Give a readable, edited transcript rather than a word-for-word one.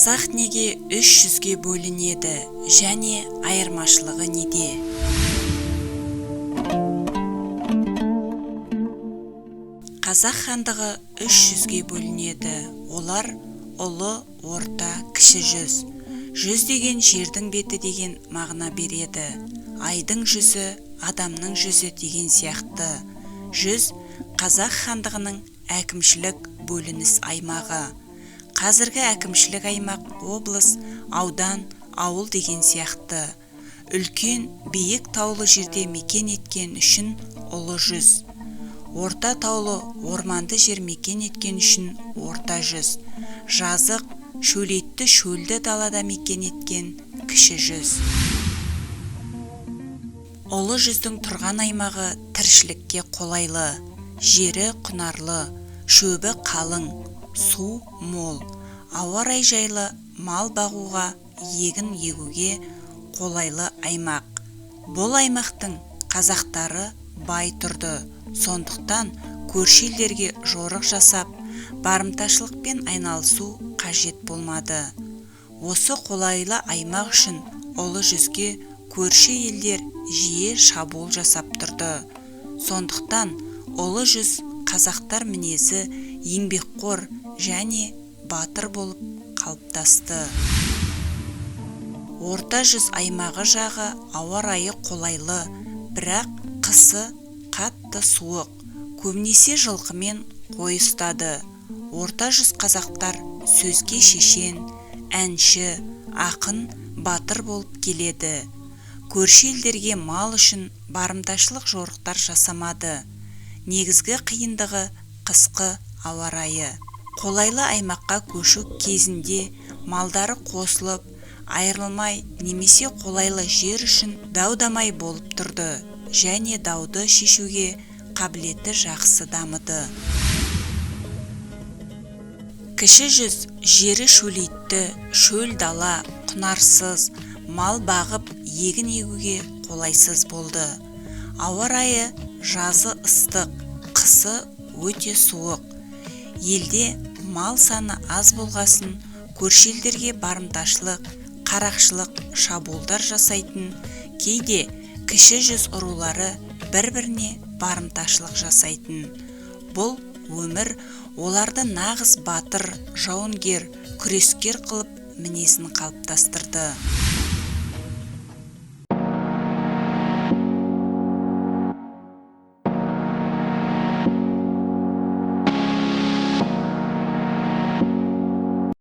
Қазақ неге үш жүзге бөлінеді және айырмашылығы неде? Қазақ хандығы үш жүзге бөлінеді. Олар ұлы, орта, кіші жүз. Жүз деген жердің беті деген мағына береді. Айдың жүзі, адамның жүзі деген сияқты. Жүз қазақ хандығының әкімшілік бөлініс аймағы. Қазіргі әкімшілік аймақ облыс, аудан, ауыл деген сияқты. Үлкен, биік таулы жерде мекен еткен үшін ұлы жүз. Орта таулы, орманды жер мекен еткен үшін орта жүз. Жазық, шөлейтті шөлді далада мекен еткен кіші жүз. Ұлы жүздің тұрған аймағы тіршілікке қолайлы, жері құнарлы, шөбі қалың, су мол, ауа райы жайлы, мал бағуға, егін егуге қолайлы аймақ. Бұл аймақтың қазақтары бай тұрды, сондықтан көрші елдерге жорық жасап, барымташылықпен айналысу қажет болмады. Осы қолайлы аймақ үшін ұлы жүзге көрші елдер жиі шабуыл жасап тұрды. Сондықтан ұлы жүз қазақтар мінезі еңбекқор және батыр болып қалыптасты. Орта жүз аймағы жағы ауа райы қолайлы, бірақ қысы қатты суық. Көбінесе жылқымен қой ұстады. Орта жүз қазақтар сөзге шешен, әнші, ақын, батыр болып келеді. Көрші елдерге мал үшін барымташылық жорықтар жасамады. Негізгі қиындығы қысқы ауа райы. Қолайлы аймаққа көшу кезінде малдары қосылып, айырылмай немесе қолайлы жер үшін дау-дамай болып тұрды және дауды шешуге қабілеті жақсы дамыды. Кіші жүз жері шөлейтті, шөл дала, құнарсыз, мал бағып, егін егуге қолайсыз болды. Ауа райы жазы ыстық, қысы өте суық. Елде мал саны аз болғасын, көрші елдерге барымташылық, қарақшылық шабуылдар жасайтын, кейде кіші жүз ұрулары бір-біріне барымташылық жасайтын. Бұл өмір оларды нағыз батыр, жауынгер, күрескер қылып мінезін қалыптастырды.